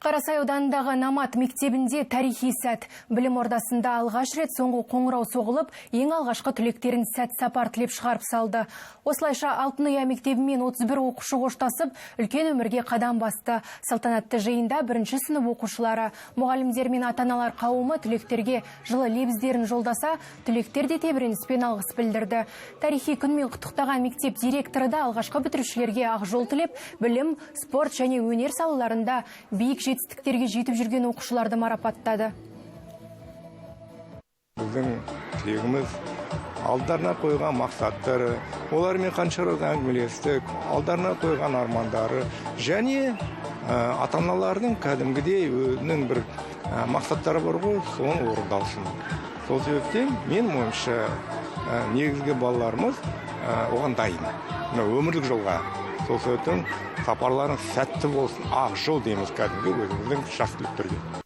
Қарасай ауданындағы Намат мектебінде тарихи сәт. Білім ордасында алғаш рет соңғы қоңырау соғылып, ең алғашқы түлектерін сәт сапар тілеп шығарып салды. Осылайша Алтын ұя мектебімен 31 оқушы қоштасып, үлкен өмірге қадам басты. Салтанатты жиында бірінші сынып оқушылары, мұғалімдер мен ата-аналар қауымы түлектерге жылы лебіздерін жолдаса, түлектер де тебіреніспен алғыс білдірді. Тарихи күнмен құттықтаған мектеп директоры да алғашқы бітірушілерге ақ жол тілеп, білім, спорт және өнер салаларында биік жетістіктерге жетіп жүрген оқушыларды марапаттады. Біздің тілегіміз, алдарына қойған мақсаттары, олармен қанша рет әңгімелестік, алдарына қойған армандары және ата аналарының кәдімгідей өзінің бір мақсаттары бар ғой, соны орындалсын. Сол себептен менің ойымша, негізгі балаларымыз оған дайын, мына өмірлік жолға. Сол себептен сапарларың сәтті болсын, ақ жол дейміз кәдімгі өзіміздің жас түлектерге.